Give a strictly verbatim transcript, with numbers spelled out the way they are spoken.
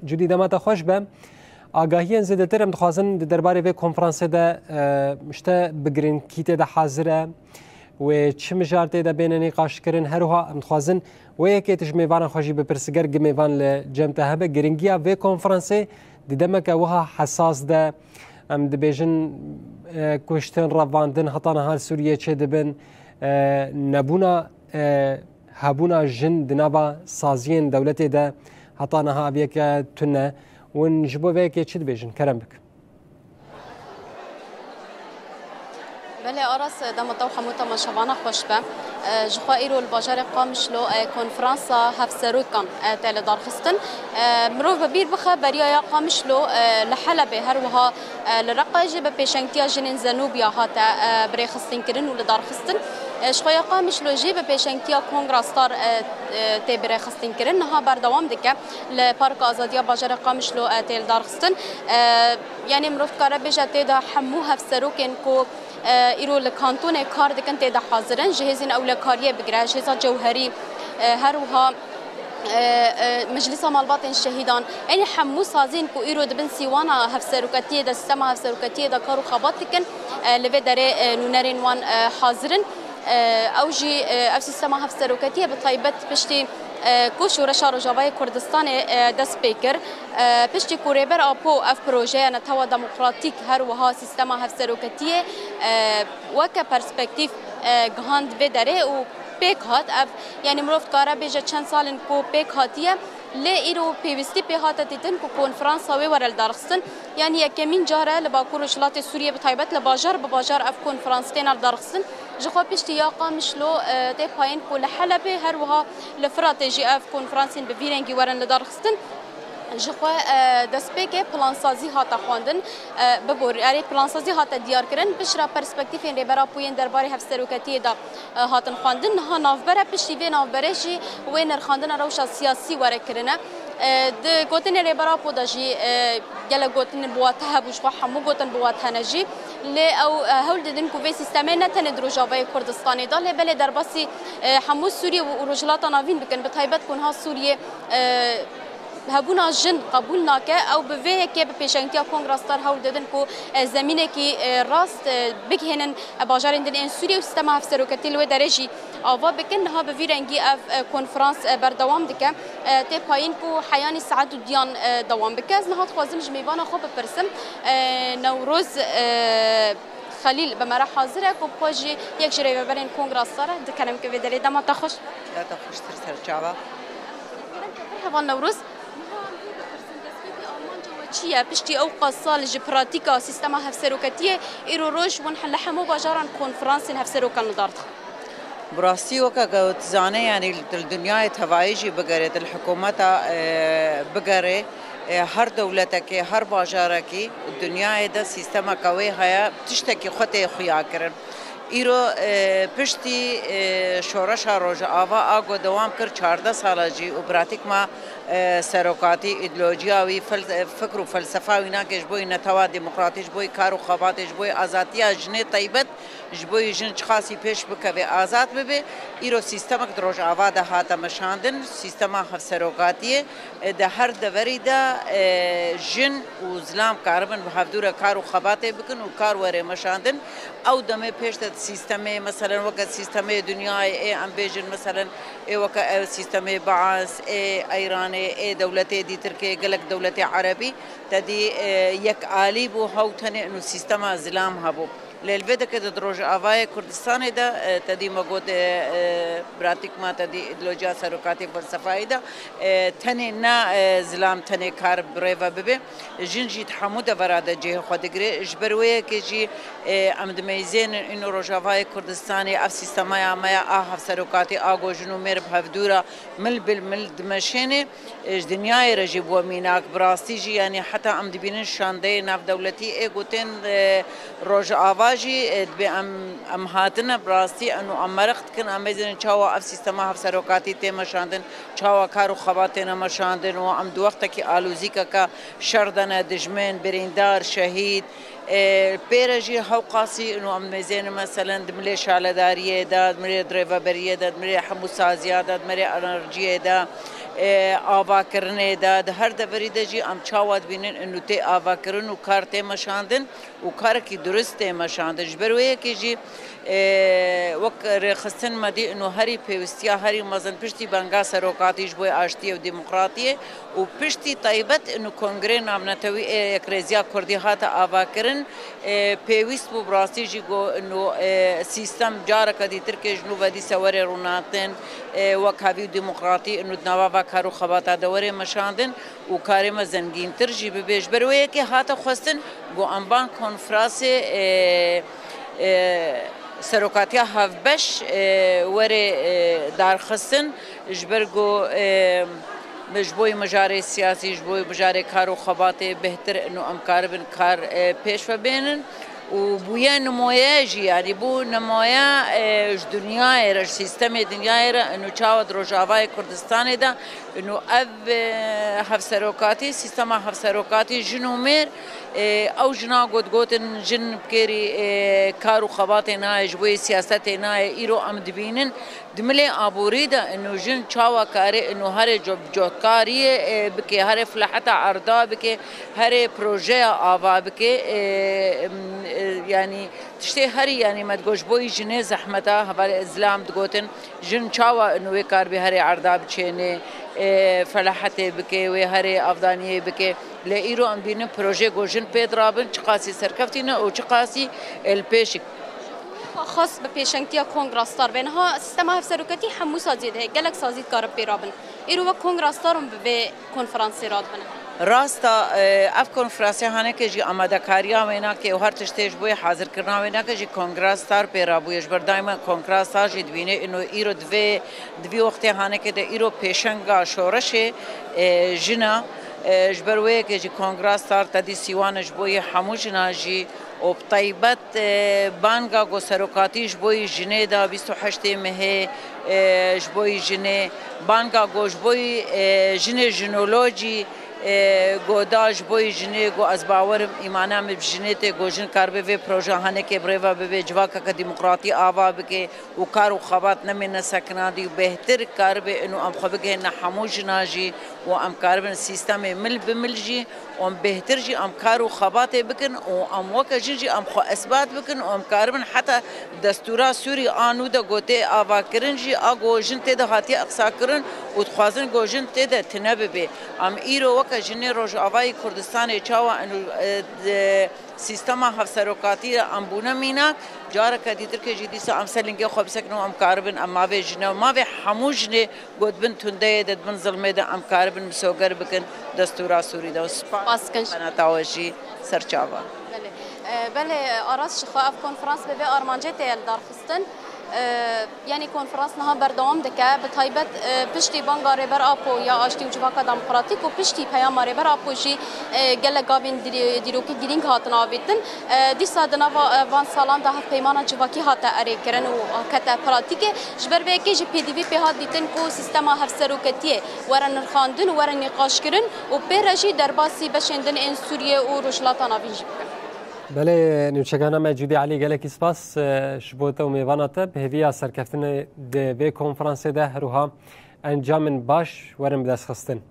Cudî, dema te xweş be. Agahiyên zêdetir em dixwazin di derbarê vê konferansê de, e, işte bi giringkî tê de hazir e. Wê çi mijar tê de bêne nîqaşkirin? Her wiha em dixwazin wê yekê tu ji mêvanan xwe jî bipirse, ger gi mêvan li cem te hebe. Giringiya vê konferansê di demeke wiha hesas de, em dibêjin, e, kuştin, revandin heta niha li Sûriyê çêdibin, e, nebûna, e, hebûna jin di nava saziyên dewletê de heta niha ev yeke tune. Hûn ji bo vê yekê çi dibêjin? Kerem bik. Belê Aras, dema te û hemû temaşevana xweş be. E, ji xwe îro li bajarê Qamişlo, e, konferansa hevserokan, e, tê lidarxistin. E, mirov bi bîr bixe beriya ya Qamişlo, e, li Helebê her wiha, e, li Reqayê jî bi pêşengtiya jinên Zenûbiya hate, e, birêxistinkirin û lidarxistin. E, ji xwe ya Qamişlo jî bi pêşengtiya Kongra Star, e, e, tê birêxistinkirin. Niha berdewam dike li Parka Azadiya bajarê Qamişlo, e, tê lidarxistin. E, Yanî mirov dikare bêje tê de hemû hevserokên ku, e, îro li kantonê kar dikin tê de hazir in. Ji hêzên ewlekariyê bigire, ji hêza cewherî, e, her wiha, e, e, Meclisa Malbatên Şehîdan, yanî hemû saziyên ku îro di bin sîwana hevseroketiyê de, sîstema hevseroketiyê de kar û xebat dikin, e, li vê derê, e, nûnerên wan, e, hazir in. E, ew jî, e, ev sîstema hevseroketiyê bi taybet piştî, e, ku Şoreşa Rojavayê Kurdistanê, e, dest pê kir, e, piştî ku Rêber Apo ev projeya netewa demokratîk, her wiha sîstema hevseroketiyê, e, weke perspektîf, e, gihand vê derê û pêk hat ev, yanî mirov dikare bêje çend sal in ku pêk hatiye, lê îro pêwîstî pê hate dîtin ku konferansa wê were lidarxistin. Yanî yekemîn car e li Bakur Rojhilatê Sûriyê, bi taybet li bajar bi bajar ev konferans têne lidarxistin. Ji xwe piştî ya Qamişlo, e, tê payîn ku li Helebê, her wiha li Firatê jî ev konferansên bi vî rengî werin lidarxistin. Ji xwe, e, destpêkê plansazî hate xwendin, e, biborî, erê plansazî hate diyarkirin, piştre perspektîfên Rêber Apo yên derbarê hevseroketiyê de, e, hatin xwendin. Niha navber e, piştî vê navberê jî wê nirxandina rewşa siyasî were kirine. E, di gotinê Rêber Apo de jî, e, gelek gotin bi wate hebû, ji xwe hemû gotin bi wate hene jî. Lê ew, e, hewl didin ku vê sîstemê ne tenê di Rojavayê Kurdistanê de, lê belê derbasî, e, hemû Sûriyê û Rojhilata Navîn bikin, bi taybet ku niha Sûriyê, e, hebûna jin qebûl nake. Ew bi vê yekê bi pêşengtiya Kongra Star hewl didin ku, e, zemînekî, e, rast, e, bigihênin, e, bajarên din ên Sûriyê û sîstema hevseroketiyê li wê derê jî ava bikin. Niha bi vî rengî ev, e, konferans, e, berdewam dike. E, tê payîn ku heyanî saet û diyan, e, dewam bike. Ez niha dixwazim ji mêvana xwe bipirsim. E, Newroz, e, Xelîl bi me re hazir e ku bi xwe jî yek ji rêveberên Kongra Star e. Dikerem ki vê derê dema te xweş. Ya te xweştir serçava. Heval Newroz, niha em vê bipirsin, destpêkê armanca we çi ye? Piştî ew qas sal ji pratîka sîstema hevseroketiyê, îro roj hûn li hemû bajaran konferansên hevserokan li dar dixin. Bi rastî weke ku tu zanê, yanî li dinyayê tevayî jî bigerê, di li hikûmeta, e, bigerê, e, her dewletekê, her bajarekî dinyayê de sîstemeke wê heye, tiştekî xwe tê xuya kirin. Îro, e, piştî, e, şoreşa Rojava a ku dewam kir çardeh sala jî û pratîkma, e, serokatî, îdeolojiya wî, fel-, e, fikr û felsefa wî nake ji bo yî netewa demokratî, ji bo yî kar û xebatê, ji bo yî azadiya jinê taybet, ji bo yî jin çiqasî pêş bikeve, azad bibe. Îro sîstemek di Rojava de hate meşandin, sîstema hevserokatiyê, e, di her deverî de, e, jin û zilam karibin bi hevdû re kar û xebatê bikin û kar were meşandin. Ew demê pêş de sîstemê, meselen weke sîstemê dinyayê, ê em bêjin, meselen ê weke ev sîstemê Baas, ê Eyranê, ê dewletê dîtirkê, gelek dewletê erebî, te dî, e, yek alî bû, hew tenê û sîstema zilam hebû. Lê li vê deke de di Rojavayê Kurdistanê de, e, te dî me got, e, e, pratîkma te dî îdeolojiya serokatî felsefayî de, e, tenê ne, e, zilam tenê kar bi rê ve bibe. Jin jî di hemû devera de cihê xwe digire. Ji ber wê yekê jî, e, em dimeyzênin îno Rojavayê Kurdistanê ev sîstemeya me ya a hevserokatî a ku jin û mêr bi hevdû re mil bil mil dimeşêne. Ji dinyayê re jî bû mînak. Bi rastî jî, yanî heta em dibînin şandeyê navdewletî ê ku tên, e, Rojava jî, e, dibê em, em hatine bi rastî, em û em meraq dikin, em mêzênin çawa ev sîstema hevserokatî tê meşandin, çawa kar û xebat têne meşandin û em di wextekî alozîkeke şer de ne, dijmin, birîndar, şehîd, e, pê re jî hewqasî û em mêzênin, meselen, di milê şaledariyê de, di milê dirêveberiyê de, di milê hemû saziya de, di milê enerjiyê de, avakirinê de, di her deverî de jî em çawa dibînin û tê avakirin û kar tê meşandin û karekî durist tê meşandin. Ji ber wê yekê jî, e, wek rêxistin me dî û herî pêwistiya herî mezin piştî benga serokatî ji bo aştiyê û demokratiyê û piştî taybet û kongrê navnetewî ê Yekrêziya Kurdî hate avakirin, e, pêwîst bû bi rastî jî ku û, e, sîstem careke dîtir kê ji nû ve dîse were rûnatin, e, wek hevî û demokratî û di nava va kar û xebata de were meşandin û karê me zengîntir jî bibe. Ji ber wê yekê hate xwestin ku em van konferansê, e, e, serokatiya hevbeş, e, were, e, darxistin, ji ber ku, e, ji bo mijarê siyasî, ji bo mijarê kar û xebatê bêhtir û em karibin kar, e, pêş ve bênin. Û bûye nimoye jî, yanî bû nimoye, e, ji dinyayê re, ji sîstemê dinyayê re, û çawa di Rojavayê Kurdistanê de, û ev, e, hevserokatî, sîstema hevserokatî jin û mêr, e, ew jina got, gotin jin bi kêrî, e, kar û xebatê nayê, ji bo yê siyasetê nayê, îro em dibînin, di milê aborî de û jin çawa karê û herê co-, cotkariyê, e, bike, herê filaheta erda bike, herê projeya ava bike, e, em, e, yanî tiştê herî, yanî me digot ji bo yî jinê zehmeta, hevalê Îslam digotin, jin çawa û wê kar bê herê erda biçênê, e, felahetê bike, wê herê avdaniyê bike. Lê îro em dibînin projê ku jin pê dirabin, çiqasî serkeftî ne û çiqasî li pêşik. Xas bi pêşengtiya Kongra Star be. Niha sîstema hevseroketî hemû saziyê de heye. Gelek sazî dikarin pê rabin. Îro wek Kongra Star hûn bi vê konferansê radibin. Rasta, e, ev konferansê haneke jî amadekariya wê nake û her tiştê ji bo yê hazirkirina wê nake jî Kongra Star pê rabûye. Ji ber daîma Kongra Star jî dibîne û îro di vê, di vî wextê haneke de îro pêşenga şoreşê, e, jin e. E, ji ber wê yekê jî Kongra Star tedî sîwan e ji bo yê hemû jina jî û bi taybet, e, banga ku serokatî ji bo yî jinê da bîst û heştê mehê, e, ji bo yî jinê, banga ku ji bo yî, e, jinê jinolojî, e, ku da ji bo yî jinê, ku ez bawerim îmana min bi jinê tê, ku jin karibe vê proje hanekê bi rê ve bibe, civakeke demokratî ava bike û kar û xebat nemêne sekinandî û bêhtir karibe û em xwe bigihîne hemû jina jî û em karibin sîstemê mil bi mil jî û em bêhtir jî em kar û xebatê bikin û em weke jin jî em xwe isbat bikin û em karibin heta destûra Sûrî a nû de ku tê avakirin jî a ku jin tê de hatiye qisa kirin û dixwazin ku jin tê de tine bibe. Em îro weke jinê Rojavayê Kurdistanê çawa û, e, e, sîstema hevserokatî de em bûne mînak, careke dîtirkê jî dîsa em ser lingê xwe bisekinin û em karibin em mavê jine û mavê hemû jinê ku di bin tundeyê de, di bin zilmê de em karibin misoger bikin destûra Sûrî de. Spas. Spas dikin. Qenata we jî serçava. Belê. E, belê, Aras, ji xwe ev konferans bi vê armancê tê lidarxistin. E, yanî konferans niha berdewam dike. Bi taybet, e, piştî banga Rêber Apo ya Aştî û Civaka Demokratîk û piştî peyama Rêber Apo jî, e, gelek gavên dîrê-, dîrokî girîng hatin avêtin. E, dîsa di nava, e, van salan de hevpeymana civakî hate erêkirin û kete pratîkê. Ji ber vê yekê jî pêdivî pê hat dîtin ku sîstema hevseroketiyê were nirxandin û were nîqaşkirin û pê re jî derbasî beşên din ên Sûriyê û Rojhilata Navîn jî bikin. Belê, nûçegana me Cûdî Elî, gelekî spas, e, ji bo te û mêvana te. Bi hêviya serkeftinê di vê konferansê de her wiha encamên baş werin bi dest xistin.